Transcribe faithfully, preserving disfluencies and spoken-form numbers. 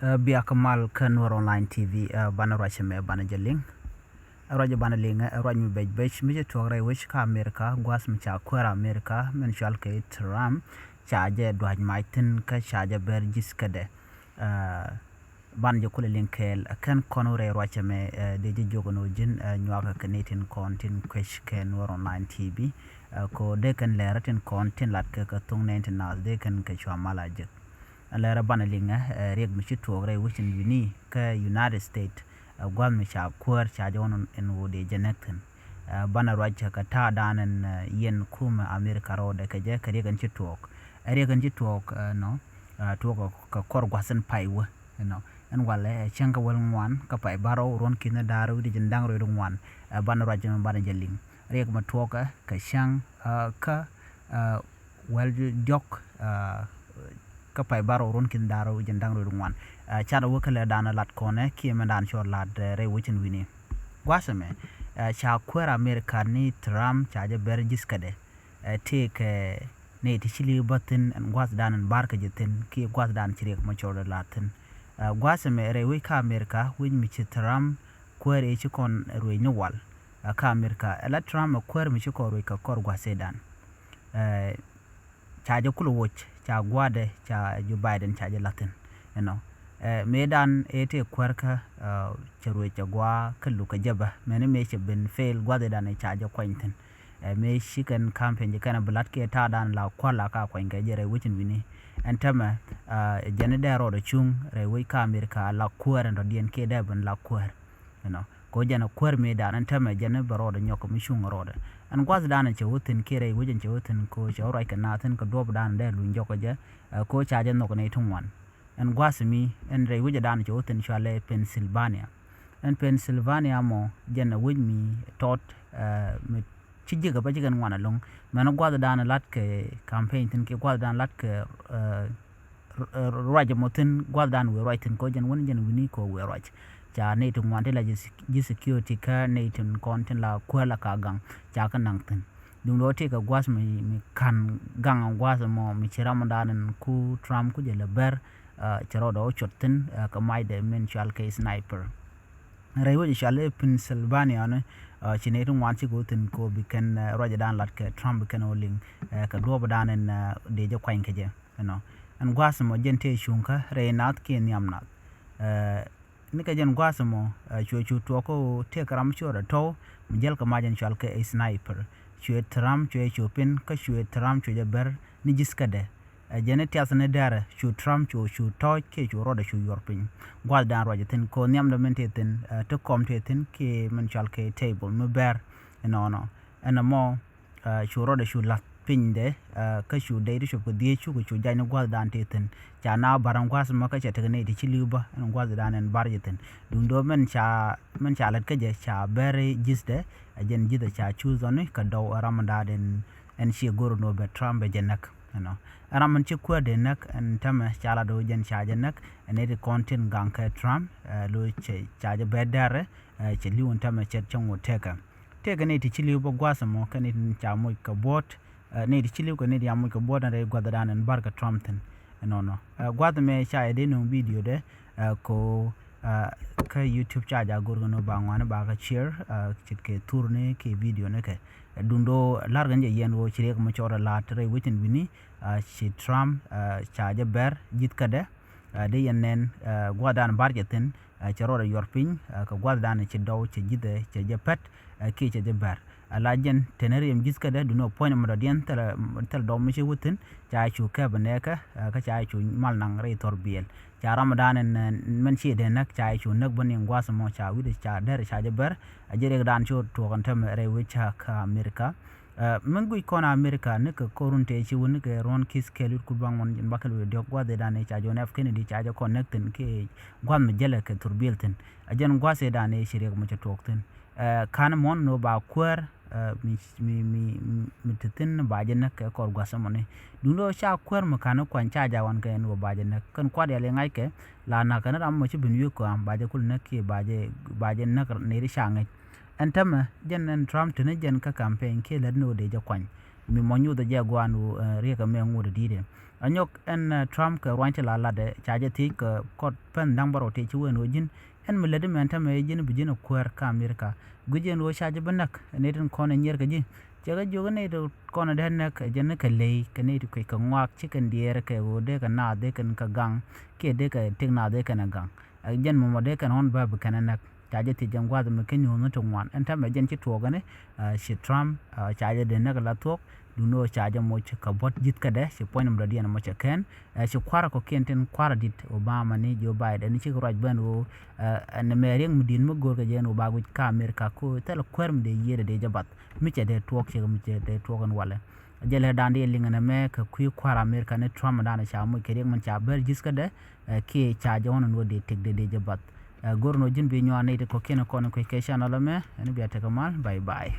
Ɛ, bia kä mal kä Nuɔr Online T V, ɛ, banɛ ruac ɛmɛ banɛ jɛ liŋ. Ɛ, ruac banɛ liŋ, ɛ, ruac mi bec bec mi cɛ tuɔɔk rɛy wec kä Amerika, gua̱th mi ca kuäär Amerika min cɔal kɛ Trump, ca jɛ dua̱c mac thi̱n kä ca jɛ bɛr ji̱th kädɛ. Ɛ, banɛ jɛ kulɛ liŋ kɛɛl, ɛ, kɛn kɔn wä rɛy ruac ɛmɛ, ɛ, dee jɛ jiök ɛn ɣöö ji̱n, ɛ, nyuakä kɛ ni tin kɔn tin kuec kɛ Nuɔr Online T V, ɛ, ko dee kɛn lɛɛrä tin kɔn tin lat kɛ kɛ thuŋ nɛn tin naath dee kɛn kɛ cua mal a jek. Ɛn lɛrɛ banɛ liŋɛ, ɛ, riɛk mi ci tuɔɔk rɛy wecin wi̱ni kä United States, ɛ, gua̱th mi ca kuäär ca jɛ ɣɔn ɛn ɣöö dee jɛ näk thi̱n. Ɛ, banɛ ruac kɛ ta̱a̱dan ɛn, ɛ, yɛn kumɛ Amerika rɔɔdɛ kɛ jɛ kɛ riɛk ɛn ci tuɔɔk. Ɛ, riɛk ɛn ci tuɔɔk, ɛ, nɔ, ɛ, tuɔɔk kɛ, kɛ kɔr gua̱th ɛn pay wä, you know. Ɛn walɛ, ɛ, cäŋ kɛ wäl ŋuan kä pay bärɔw ruɔ̱n ki̱n da̱rä wi̱cdɛ jiɛn da̱ŋ rɛw ŋuan, ɛ, banɛ ruac ɛn banɛ jɛ liŋ. Riɛk mi tuɔɔkɛ kɛ cäŋ, ɛ, kä, ɛ, wäl diɔ̱k, ɛ, kä pay bärɔw ruɔ̱n ki̱n da̱rä wi̱cdɛ jiɛn da̱ŋ rɛw ŋuan. Ɛ, canɛ wä kä lɛrdan lat kɔnɛ kiɛ mɛndan cɔ lat, ɛ, rɛy wecin wi̱ni. Gua̱th ɛmɛ, ɛ, ca kuäär Amerika ni Trump ca jɛ bɛr ji̱th kädɛ. Ɛ, tëëkɛ nɛy ti ci li̱w bä thi̱n ɛn gua̱thdan ɛn ba̱r kɛ jɛ thi̱n kiɛ gua̱thdan ci riɛk mɔ cɔɔdɛ la̱a̱t thi̱n. Ɛ, gua̱th ɛmɛ rɛy wec kä Amerika wec mi ci Trump kuäär ëë ci kɔn ruëc ni wal. Ɛ, kä Amerika ɛ la Trump ɛ kuäär mi ci kɔn ruëc kɛ kɔr gua̱th ëëdan. Ɛ, ca jɛ kulɛ woc ca gua̱dɛ ca Joe Biden ca jɛ la̱th thi̱n. You know. Ɛ, mëëdan ëë tëë kuäärkä, ɛ, cɛ ruëc cɛ gua̱a̱ kä luk kɛ jɛ bä mɛni mëë cɛ ben fail gua̱th ëëdan ëë ca jɛ kuany thi̱n. Ɛ, mëë ci kɛn campaign ji̱ kɛn a bi la̱t kiɛ ta̱a̱dan la kua̱r la ka kuany kɛ jɛ rɛy wecin wi̱ni. Ɛn tämɛ, ɛ, jɛn i̱ dee rɔɔdɛ cuŋ rɛy wec kä Amerika la kuäär ɛn dɔ̱diɛn kiɛ dee ben la kuäär. You know, ko jɛn a kuäär mëëdan ɛn tämɛ jɛn i̱ bɛ rɔɔdɛ nyɔk kɛ mi cuŋ rɔɔdɛ. Ɛn gua̱thdan cɛ wä thi̱n kiɛ rɛy wec ɛn cɛ wä thi̱n ko cɛ wä ruac kɛ naath thi̱n kɛ duɔ̱ɔ̱pdan dee luny jɔk kɛ jɛ, ɛ, ko ca jɛ nhɔk nɛy ti ŋuan. Ɛn gua̱th mi ɛn rɛy wecdan cɛ wä thi̱n cɔalɛ Pennsylvania. Ɛn Pennsylvania mɔ jɛn a wec mi tɔt, ɛ, mi ci ji̱kä bä ci kɛn ŋuan ɛlɔ̱ŋ. Mɛn gua̱thdan lat kɛ campaign thi̱n kiɛ gua̱thdan lat kɛ, ɛ, r-, r-, ruac ɛmɔ thi̱n gua̱thdan wëë ruac thi̱n kɔ jɛn wän jɛn wi̱ni kɔ wëë ruac. Ca nɛy ti ŋuan ti la ji̱ sec-, ji̱ security kä nɛy tin kɔn tin la kuäär la ka gaŋ ca kä naŋ thi̱n. Duundɛ ɣöö tëëkɛ gua̱th mi, mi ka̱n gaŋ gua̱th ɛmɔ mi ci ramdan ɛn ku Trump ku jɛ lɛ bɛr, ɛ, cɛ rɔɔdɛ ɣöö cuɔt thi̱n, ɛ, kɛ macdɛ min cɔal kɛ sniper. Rɛy wec cɔal i̱ Pennsylvania ni, ɛ, ci nɛy ti ŋuan cikɛ wä thi̱n ko bi kɛn, ɛ, ruacdan lat kɛ Trump bi kɛn wä liŋ, ɛ, kɛ duɔ̱ɔ̱pdan ɛn, ɛ, dee jɛ kuany kɛ jɛ. You know. Ɛn gua̱a̱th ɛmɔ jɛn tëë cuŋkä rɛy naath kiɛ nhiam naath. Ɛ, nikɛ jɛn gua̱a̱th ɛmɔ, ɛ, cuɛ cu tuɔɔk kä ɣöö tëëkɛ ram ciötdɛ tɔ̱w mi jiälkɛ mac ɛn cɔal kɛ sniper. Cuɛ Trump cuɛ cu pin kä cuɛ Trump cuɛ jɛ bɛr ni ji̱thkädɛ. Ɛ, jɛn i̱ tiath ni dɛrɛ cu Trump cu cu tɔ̱ɔ̱c kiɛ cu rɔɔdɛ cu yuɔr piny. Gua̱thdan ruac thi̱n kɛ ɣöö nhiamdɛ min tëë thi̱n, ɛ, ti kɔm tëë thi̱n kiɛ min cɔal kɛ table mi bɛr. Ɛnɔnɔ ɛn ɛmɔ, ɛ, cu rɔɔdɛ cu la̱th pinydɛ, ɛ, kä cu dey ti cop kɛ dhieec cukɛ cu jac ni gua̱thdan tëë thi̱n. Ca na bar ɛn gua̱th ɛmɔ kä cɛ tekɛ nɛy ti ci li̱w bä ɛn gua̱thdan ɛn bar jɛ thi̱n. Duundɛ ɣöö min ca, min ca lät kä jɛ ca bɛr ji̱thdɛ, ɛ, jɛn ji̱thdɛ ca cu dhɔni kɛ dɔw ɛ ramdan ɛn, ɛn ciɛ go̱r ɛn ɣöö bɛ Trump bɛ jɛ näk. You know. Ɛ ram min ci kuäär dee näk ɛn tämɛ ca lat ɣöö jɛn ca jɛ näk, ɛ nɛy ti kɔn tin gaŋ kɛ Trump, ɛ, lo̱c cɛ ca jɛ bɛr dɛrɛ, ɛ, cɛ li̱w ɛn tämɛ cɛ cɛ ŋot tëëkɛ. Tëëkɛ nɛy ti ci li̱w bä gua̱a̱th ɛmɔ kɛ nɛy tin ca moc kɛ buɔ̱ɔ̱t, ɛ, nɛy ti ci li̱w kɛ nɛy ti ca moc kɛ buɔ̱ɔ̱t ɛn rɛy gua̱thdan ɛn bär kɛ Trump thi̱n. Ɛnɔnɔ. Ɛ, gua̱th ɛmɛ ca yɛ dee nööŋ video dɛ, ɛ, ko, ɛ, kä YouTube ca jɛ go̱r kɛ nɔ ba ŋuani ba kɛ share, ɛ, ce̱tkɛ thurni kɛ video ni kɛ. Ɛ, duundɛ ɣöö la̱rkɛ ni jɛ yɛn ɣöö ci riɛk mɔ cɔɔt ɛ la̱t rɛy wecin wi̱ni, ɛ, ci Trump, ɛ, ca jɛ bɛr ji̱thkädɛ, ɛ, dee yɛn nɛn, ɛ, gua̱thdan bar jɛ thi̱n, ɛ, cɛ rɔɔdɛ yuɔr piny, ɛ, kɛ gua̱thdan cɛ dɔw cɛ ji̱thɛ cɛ jɛ pɛt, ɛ, kiɛ cɛ jɛ bɛr. Ɛ, la jɛn teni riɛm ji̱thkädɛ duundɛ ɣöö puɔ̱ny ɛmɔ dɔ̱diɛn thilɛ, thilɛ dɔw mi ci wä thi̱n, ca cu kɛp ɛ nɛɛkä, ɛ, kä ca cu mal naŋ rɛy thɔr biɛl. Ca ramdan ɛn, ɛ, min ci dee näk ca cu näk bä ni gua̱a̱th ɛmɔ ca wi̱cdɛ ca dɛr ca jɛ bɛr, ɛ, jɛ riɛkdan cu tuɔɔk ɛn tämɛ rɛy wec ca kä Amerika. Ɛ, min guic kɔn Amerika nikɛ ko̱r run tëë ci wä nikɛ ruɔ̱n ki̱th kɛɛl wi̱r kur baŋ mɔn jɛn bakɛl wi̱i̱ diɔ̱k gua̱thdan ca John F Kennedy ca jɛ kɔn näk thi̱n kiɛ gua̱th mi jälɛ kɛ thurbil thi̱n. Ɛ jɛn gua̱thdan ci riɛk mɔ cɛ tuɔɔk thi̱n. Ɛ, ka̱n mɔn ni wä ba kuäär, ɛ, mi, mi, mi, mi te thi̱n ba jɛ näk kɛ kɔr gua̱th ɛmɔni. Duundɛ ɣöö ca kuäär mi ka̱n kuany ca jawan kɛ ni wä ba jɛ näk. Kɛn kuat yal i̱ ŋa̱ckɛ la na̱k kɛn ram mɔ ci ben wi̱i̱ kɔam ba jɛ kul näk kiɛ ba jɛ, ba jɛ näk nɛy ti ca ŋäc. Ɛn tämɛ jɛn ɛn Trump teni jɛn kä campaign kiɛ lät ni ɣöö dee jɛ kuany. Mi mɔ nyothɛ jɛ gua̱a̱n ɣöö, ɛ, riɛk ɛmɛ ŋot ɛ di̱i̱t ɛ. Anyɔk ɛn Trump kɛ ruany ti la latdɛ ca jɛ thiec kɛ kɔt pɛn da̱ŋ bärɔw tëë ci wen ɣöö ji̱n ɛn mi lätdi mɛn tämɛ ji̱n bi ji̱n ɛ kuäär kä Amerika. Gui̱c ɛn ɣöö ca jɛ bi näk ɛ nɛy tin kɔn ɛ nyier kɛ ji̱. Cɛ kɛ jiök ɛ nɛy ti kɔn ɛ dee näk ɛ jɛn kɛ ley kɛ nɛy ti kuec kɛ ŋɔak ci kɛn diɛɛr kɛ ɣöö dee kɛ naath dee kɛn kɛ gaŋ kiɛ dee kɛ tëk naath dee kɛn ɛ gaŋ. Ɛ jɛn mɔmɔ dee kɛn ɣɔn bä bi kɛn ɛ näk. Ca jɛ thiec jɛn gua̱a̱th mi kä nyuuth ni ti ŋuan ɛn tämɛ jɛn ci tuɔɔk ɛn ci Trump ca jɛ dee näk la thuɔ̱k. Duundɛ ɣöö ca jɛ moc kɛ buɔ̱t ji̱thkädɛ ci puɔ̱ny nɔmdɔ̱diɛn mɔ cɛ kɛn. Ci kua̱rä kɔ̱kiɛn tin kua̱rä di̱t Obama ni Joe Biden cikɛ ruac ben ɣöö ɛn mɛ riɛk mi di̱t mi go̱o̱rkɛ jɛ ɛn ɣöö ba guic kä Amerika ko thilɛ kuäär mi dee yiëëdɛ dee jɛ bath mi cɛ dee tuɔɔk cikɛ mi cɛ dee tuɔɔk ɛn walɛ. Jɛ lɛ da̱a̱n dee liŋ ɛn mɛ kɛ kui̱ kua̱rä Amerika ni Trump dan ca moc kɛ riɛk min ca bär ji̱thkädɛ kiɛ ca jɛ ɣɔn ɛn ɣöö dee tëkdɛ dee jɛ bath. Go̱r nɔ ji̱n bi nyuan ni ti kɔ̱kiɛn kɔn kui̱ kɛ channel ɛmɛ ɛn bia tekɛ mal. Bye bye.